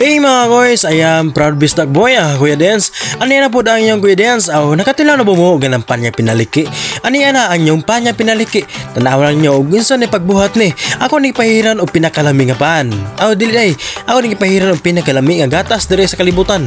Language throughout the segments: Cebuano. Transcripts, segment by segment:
Hey mga koys, I am proud bisdak boy, ah, Kuya Dance. Ano yan na po ang iyong Kuya Dance? Aw, nakatilaw na mo ganang panya pinaliki. Ano yan na ang iyong panya pinaliki? Tanaw lang niyo, og unsa ni pagbuhat ni. Ako ni pahiran og pinakalami nga pan. Aw, dili ay. Ako ni pahiran og pinakalami nga gatas dire sa kalibutan.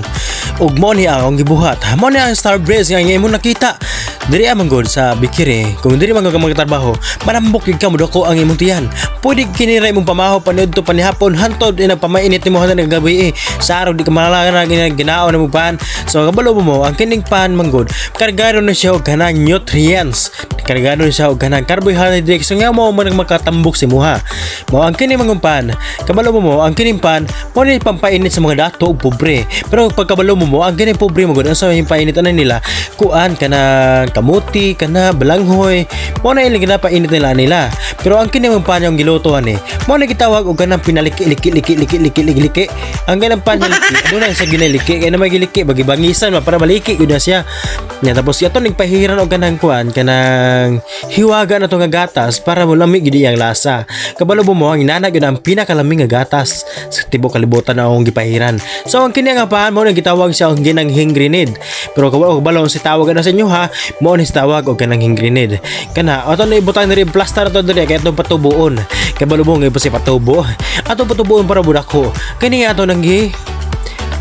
Ug mo ni akong gibuhat. Mo ni ang Star Breeze nga imong nakita. Diri amang god sa bikiri. Kung diri man ka magtrabaho, manambok gyud ka, modako ang imong tiyan. Pwede kini ra imong pamaho paniudto panihapon hantod ina pamainit nimo hantod ng gabi eh. Sa araw di ka malala na ginao na mo pan. So kabalo mo mo ang kining pan manggod. Kargado na siya og kanang nutrients. Kargado na siya og kanang carbohydrates so nga mo man ang makatambok sa imuha. Mo ang kini mangong pan. Kabalo mo mo ang kining pan mo ni pampainit sa mga dato ug pobre. Pero pagkabalo mo mo ang kining pobre mo gud ang sa painit ana nila kuan kanang kamuti kana balanghoy mo na ilang ginapainit nila nila. Pero ang kini mong pan yung giluto ani mo na gitawag og kanang pinaliki liki liki liki liki liki liki. Ang ganang pan liki aduna sa ginaliki kay na may giliki bagi bangisan man para maliki gud na siya. Nya tapos ato ning pahiran og kanang kuan kanang hiwaga na to nga gatas para mo lami gid iyang lasa. Kabalo mo mo ang inana gyud ang pinakalami nga gatas sa tibuok kalibutan na akong gipahiran. So ang kini nga pan mo nang gitawag siya og ginang hing grenade. Pero kabalo kabalo si tawag na sa inyo ha, mo ni tawag og kanang hing grenade. Kana ato na ibutang diri, plaster ato diri kay atong patubuon. Kabalo mo nga si patubo. Ato patubuon para budako. Kini ato nang gi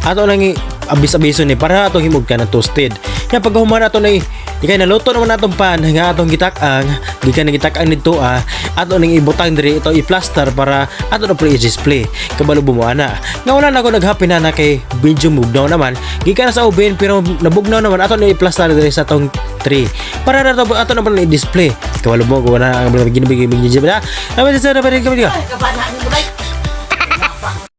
ato nang abis-abiso ni para atong himog ka ng toasted. Nya pag human ato na ikay naluto naman atong pan nga atong gitak-ang, gikan na gitak-ang nidto ah, ato ning ibutang diri ito i-plaster para ato na pre-display. Kabalo mo ana. Nga wala na ako naghappy na na kay medyo mugnaw naman. Gikan na sa oven pero nabugnaw naman, ato na i-plaster diri sa atong tray. Para na ato ato naman i-display. Kabalo mo wala ang ginibigay.